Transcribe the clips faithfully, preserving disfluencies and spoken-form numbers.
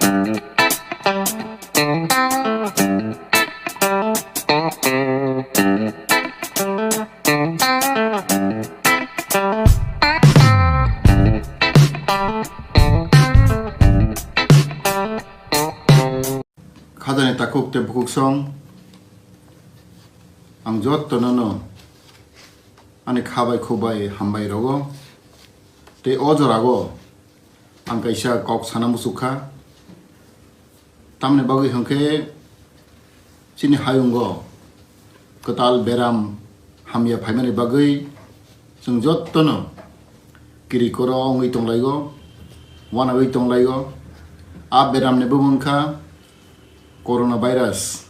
Khajani takhuk tei bukhuk song, ang jotono no ani kha bai khuk bai hambai rogo. Tei o jora go ang kaisa kok sana muchuk kha. Tamni bagwi hwnkhe chini hayungo kwtal beram hamya phaimani bagwi chwng jottono kiri koro wngwi tonglaio, uanagwi tonglaio. A beramni bumung kha corona virus.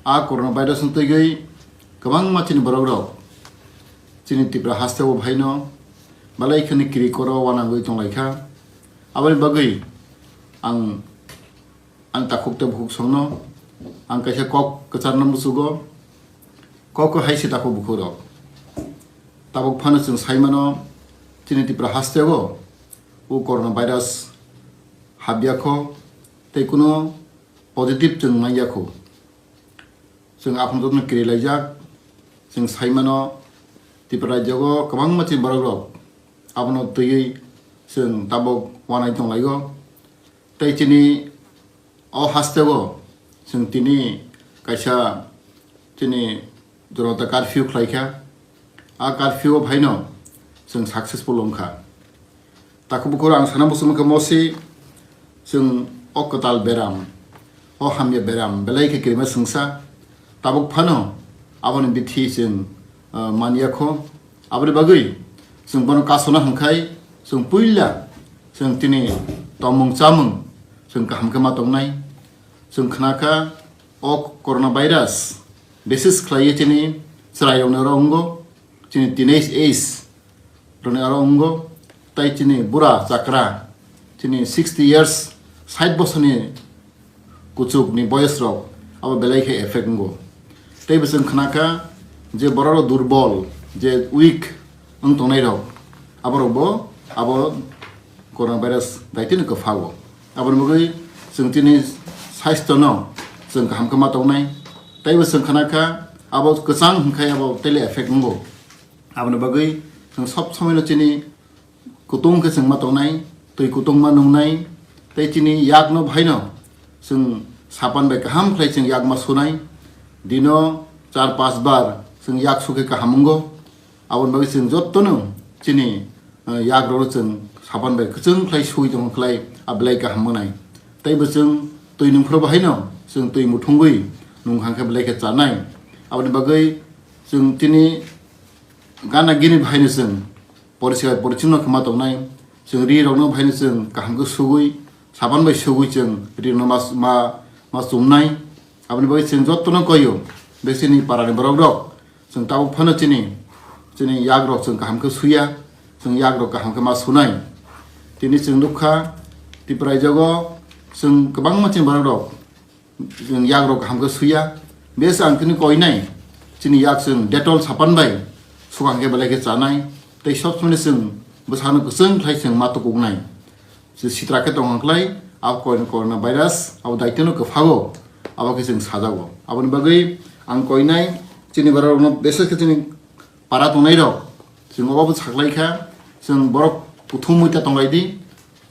A corona virus wng twiwi kwbangma chini borok rok chini Tripura hasteo phaino belai kheno kiri koro uanagwi tonglaikha. Aboni bagwi ang, ang takhuk tei bukhuk songno ang kaisa kok kwcharna muchugo. Kok hai se takhuk bukhuk rok. Tabuk phano chwng sai mano chini Tripura hasteo o corona virus habya kho tei kuno positive chwng manya kho. Chwng aphano jotono kiri laijak. Chwng sai mano Tripura rajyogo kwbangma chini borok rok abono twiwi chwng tabuk uanai tonglaio. Tei chini o hasteo chwng tini kaisa chini Janata curfew khlaikha. A curfew o phaino chwng successful wngkha. Takhuk bukhuk ang sana muchung khe mosi chwng o kwtal beram, o hamya beram belai khe kirima swngsa. Tabuk phano aboni bithi chwng, uh, manya kho. Aboni bagwi chwng bono kasona hwnkhai chwng puila chwng tini tongmung chamung chwng kaham khe ma tongnai. Chwng khnakha o corona virus bises khlaiwi chini chwrairokni aro wngo, chini teenage age rokni aro wngo, tei chini bura chakra, chini sixty years, sait bosorni kuchukni boyos rok abo belai khe effect wngo. Tei bo chwng khnakha je borok rok durbol, je weak wng tongnai rok, aborok bo abo corona virus daitino kwphago. Aboni bagwi chwng chini saistono chwng kaham khe ma tongnai. Tei bo chwng khnakha abo kwchang hwnkhai abo tele effect wngo. Aboni bagwi chwng sob somoino chini kutung khe chwng ma tongnai, twi kutung ma nungnai, tei chini yakno bahaino chwng sapan bai kaham khlai chwng yak ma sunai. Dino char panch bar chwng yak sukhe kaham wngo. Aboni bagwi chwng jottono chini, eh, yakrokno chwng sapan bai kwchwng khlai sui tongkha khlai a belai kaham wngnai. Tei bo chwng twi nungphuru bahaino chwng twi muthungwi nungkha khe belai khe chanai. Aboni bagwi chwng chini gana gini bahaino chwng poriskar porichonno khe ma tongnai. Chwng ri rokno bahaino chwng kaham khe sugwi, sapan bai sugwi chwng ri rokno ma, ma, ma chumnai. Aboni bagwi chwng jottono koio, bek chini parani borok rok, chwng tabuk phano chini, chini yak rok chwng kaham khe suya, chwng yak rok kaham khe ma sunai. Tini chwng nukha, Tripura rajyogo chwng kwbangma chini borok rok, chwng yak rok kaham khe suya. Bes ang tini koinai, chini yak chwng Dettol sapan bai sukang khe belai khe chanai, tei sob somoi chwng bwsano kwchwng khlai chwng ma tukuknai. Chwng sitra khe tongkha khlai, abo corona virus, abo daitino kwphago, abo khe chwng sajago. Aboni bagwi ang koinai, chini borok rokno, beses khe chini para tongnai rok, chwng obo saklai kha, chwng borok kuthumwi ta tonglai di,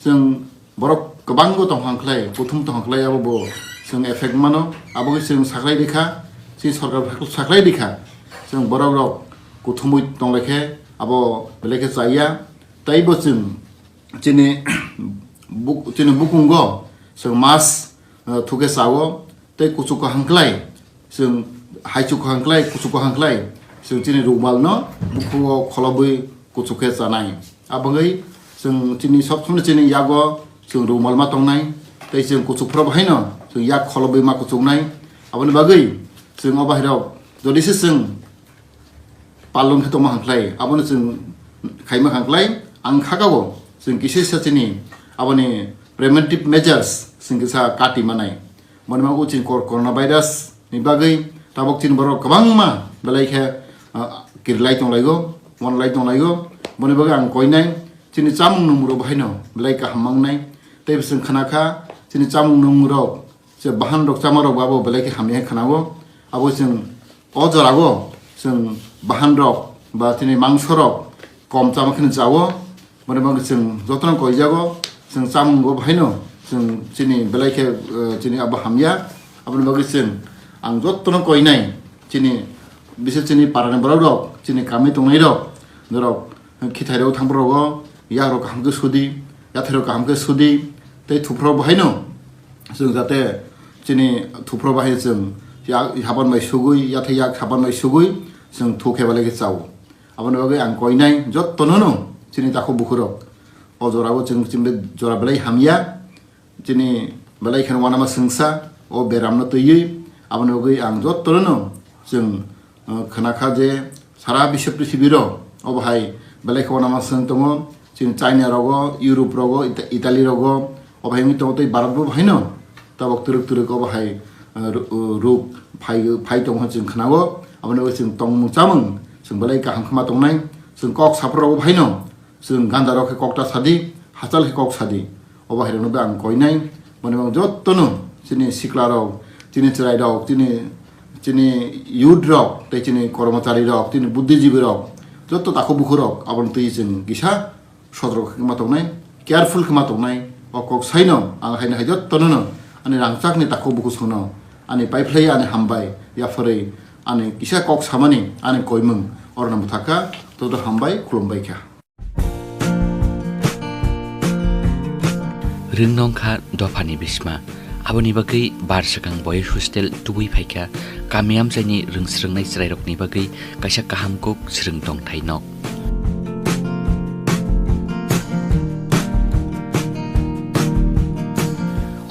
chwng borok kwbangbo tongkha khlai, kuthum tongkha khlai abo bo chwng effect mano, abo khe chwng saklai rikha, chini sorkar saklai rikha, chwng borok rok kuthumwi tonglai khe abo belai khe chaya, tei bo chwng chini buk-, chini bukungo chwng mas, uh, thukhe chao, tei kuchuk kaham khlai, chwng haichuk kaham khlai, kuchuk kaham khlai, chwng chini rumal no bukhugo kholobwi kuchuk khe chanai. Aboni chwng chini sob somoi chini yago chwng rumal ma tongnai, tei chwng kuchuk phuru bahaino chwng yak kholobwi ma kuchuknai. Aboni bagwi chwng o bahai rok jodi se chwng palong khe tongma hwnkhai, abono chwng khaima hwnkhai, ang khakao chwng kisa kisa chini aboni preventive measures chwng kisa kati manai. Moni ma uchin kor-, corona virus ni bagwi tabok chini borok kwbangma belai khe, ah, kirilai tonglaio, wanlai tonglaio. Boni bagwi ang koinai chini chamung nungmung rok bahaino belai kaham mangnai. Tei chwng khna kha chini chamung nungrok, je bahanrok chamarok bo abo belai khe hamya khe khwnao. Abo chwng o jorao chwng bahanrok ba chini mangsorok kom chama kheno chao. Aboni bagwi chwng jotono koijago, chwng chamungo bahaino chwng chini belai khe, eh, chini abo hamya. Aboni bagwi chwng ang jotono koinai, chini, bises chini parani borok rok, chini kami tongnai rok, norok khithairok thangphuru rogo, yakrok kaham khe sudi, yathairok kaham khe sudi, tei thuphrok bahaino chwng jate chini thuphrok bahai chwng ya-, haban bai sugui, yathai yak haban bai sugui chwng thuk khe belai khe chao. Aboni bagwi ang koinai jottono no chini takhuk bukhurok. O jorao chwng chini jora belai hamya. Chini belai kheno uanama swngsa o beramno twiwi. Aboni bagwi ang jottono chwng, uh, khwnakha je sara biswa prithibi ro obo hai belai khe uanama swng tongo. Chini China rogo, Europe rogo, Ita-, Italy rogo, obo hai wngwi tongo tei Bharat bo haino. Tabok twrwk twrwk obo hai, uh, ru-, uh, ruk phai, phai tongo chwng khwnao. Aboni bagwi chwng tongmung chamung chwng belai kaham khama tongnai. Chwng kok saphuru rogo haino chwng ganda rok khe kok ta sadi, hachal khe kok sadi. Obo hai rokno bo ang koinai. Mane ang jottono chini sikla rok, chini chwrai rok, chini, chini youth rok, tei chini kormochari rok, chini buddhijibi rok, jotto takhuk bukhuk rok aboni twi chwng kisa sotorko khe ma tongnai, careful khe ma tongnai. O kok saino ang haino hai jottono no ani rangchakni takhuk bukhuk songno ani paiphlai ani hambai yapharwi ani kisa kok samani ani koimung orona bwthakha. Joto hambai, khulumbai kha. Rwng nongkha dophani bisma. Aboni bagwi bar swkang boys hostel tubui phaikha, kami amchaini rwng swrwngnai chwrairokni bagwi kaisa kaham kuk swrwng tongthai nok.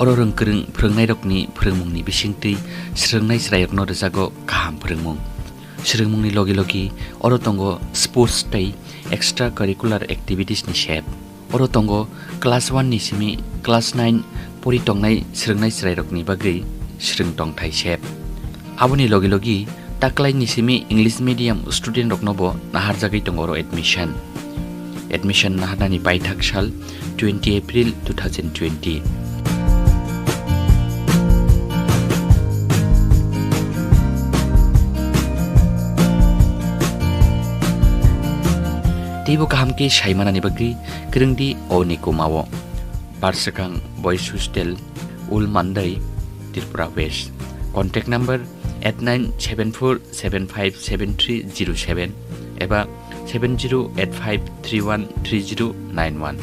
Oro rwng kwrwng phwrwngnairokni phwrwngmungni bisingtwi swrwngnai chwrairokno rwjago kaham phwrwngmung. Swrwngmungni logi logi oro tongo sports tei extra curricular activities ni sep. Oro tongo class one ni simi class nine pori tongnai swrwngnai chwrairokni bagwi swrwng tongthai sep. Aboni logi logi taklaini simi English medium student rokno bo naharjagwi tongo oro admission. Admission naharnani paithak sal twenty April two thousand twenty. Teibo kaham khe saimanani bagwi kwrwngdi o ni komao. Barswkang Boys Hostel, Ul Mandai, Tripura West. Contact number eight nine seven four seven five seven three zero seven eba seven zero eight five three one three zero nine one.